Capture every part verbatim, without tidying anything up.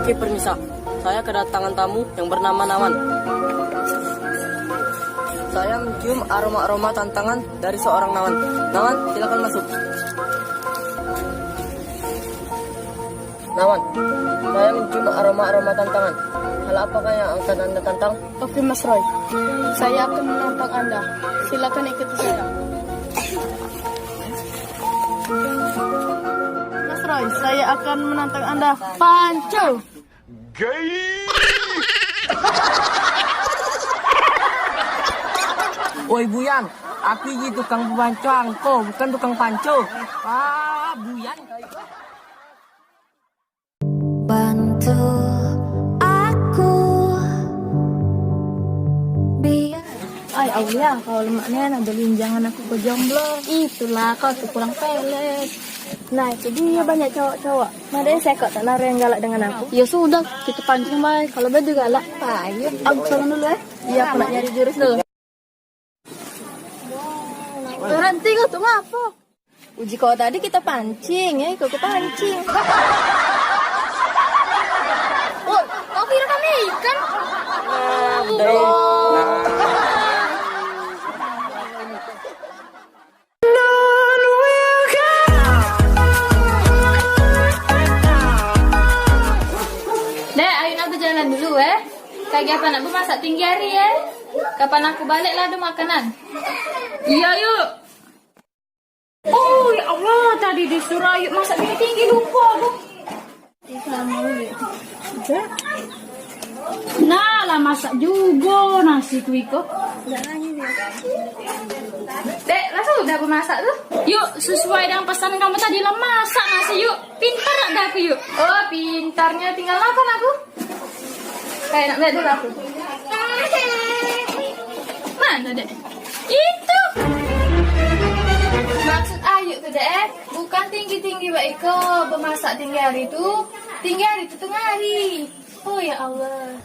Permisa, saya kedatangan tamu yang bernama Nawan. Saya mencium aroma-aroma tantangan dari seorang Nawan. Nawan, silakan masuk. Nawan, saya mencium aroma-aroma tantangan. Hal apakah yang akan Anda tantang? Oke, Mas Roy. Saya akan menantang Anda. Silakan ikuti saya. Mas Roy, saya akan menantang Anda. Panco! Woi Buyang, aku ini tukang bebanco angko, bukan tukang panco. Ah, Buyang. Bantu aku biar. Ai Aulia, kau lemak nian, ado linjangan aku ke jomblo. Itulah, kau tu kurang peles. Nah, itu dia banyak cowok-cowok. Nah, deh, saya kok tak naro yang galak dengan aku. Ya sudah, kita pancing bae. Kalau beda galak, ayo. Aku ke sana dulu, eh. Iya, aku nak nyari jurus dulu. Berhenti kau tu ngapo? Uji kau tadi kita pancing, eh, kau kita pancing. Oh, kau kira kami ikan? Dek, ayo nak bejalan dulu, eh. Kagi apa nak bemasak tinggi hari, eh? Kapan aku balik lah ada makanan. Iya, yuk. Oh, ya Allah, tadi disuruh ayo masak tinggi-tinggi, lupa aku. Nah, lah masak juga nasi ku iko. Dek, lah sudah aku masak tu. Yuk, sesuai dengan pesan kamu tadi lah masak nasi yuk. Pintar nak dah aku yuk. Oh, pintarnya tinggal makan aku. Kayak nak melihat dulu aku. Mana, Dek? Itu. Maksud ayu tu, Dek, eh? Bukan tinggi-tinggi baik iko, bemasak tinggi hari tu. Tinggi hari tu tengah hari. Oh, ya Allah.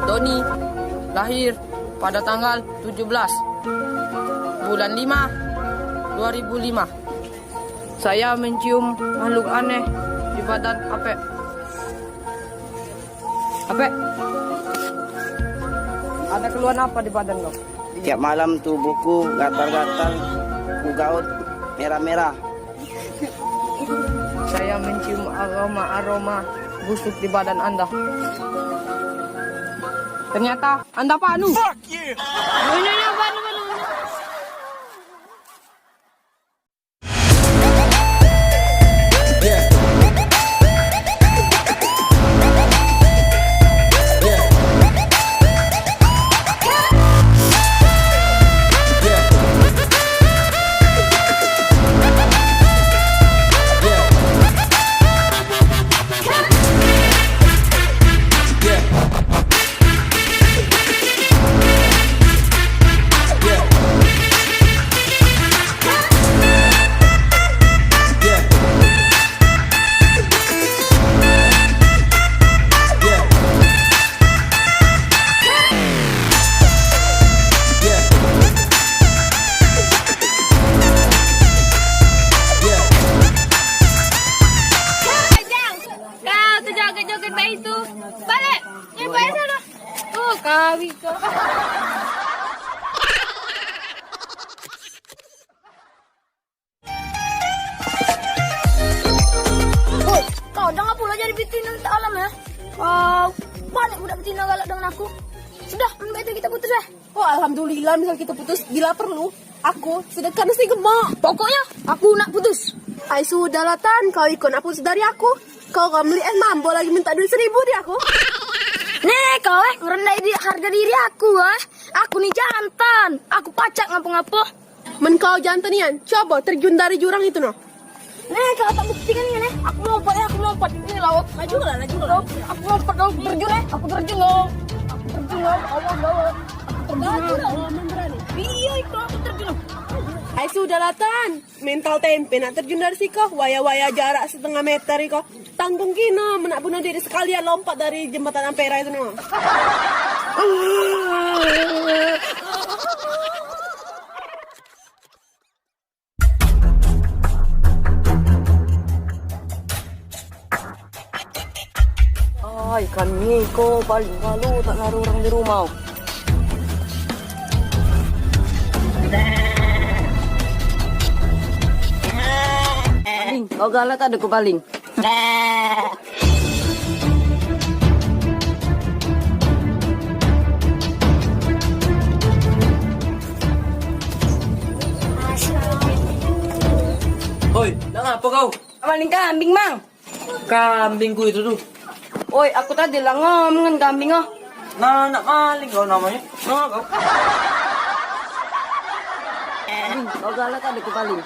Doni lahir pada tanggal tujuh belas bulan lima dua ribu lima. Saya mencium makhluk aneh di badan Apek. Apek, ada keluhan apa di badan kau? Tiap malam tubuhku gatal-gatal, ku gaut merah-merah. Saya mencium aroma-aroma busuk di badan Anda. Ternyata Anda panu. Fuck you. Mana, mana, mana, mana? Kau tu joget-joget baik tu. Balik. Nyampe sana. Oh, kawi kau. Oi, kau jangan pula jadi betina tak alam ya. Kau banyak budak betina galak dengan aku. Sudah, lebih baik kita putus ya. Oh, alhamdulillah misal kita putus. Bila perlu, aku sedekah nasi gemak. Pokoknya aku nak putus. Ai sudahlah Tan, kau ikut nak putus dari aku. Kau kau beli es mambo lagi minta duit seribu di aku. Nih kau eh ngerendah di harga diri aku eh. Aku ni jantan, aku pacak ngapa-ngapa. Men kau jantan nian, coba terjun dari jurang itu no. Nih kau tak buktikan ni nih, aku lompat ya, aku lompat ini laut. Laju lah, laju lah. Aku lompat, aku terjun eh, aku terjun loh. Aku terjun loh, Allah Allah. Aku terjun loh. Iya itu aku terjun loh. Ai sudahlah Tan. Mental tempe nak terjun dari siko, waya-waya jarak setengah meter iko. Tanggung kino, men nak bunuh diri sekalian lompat dari jembatan Ampera itu no. Ai, kami ko paling malu tak naruh orang di rumah. Paling, kau galak tak ada ku paling. Hoi, nak ngapa kau? Maling kambing, Mang. Kambingku itu tuh. Oi, aku tadi lah ngom dengan kambing, oh. Nah, nak maling kau namanya. Nah, kau. Kambing, kau galak ada ku paling.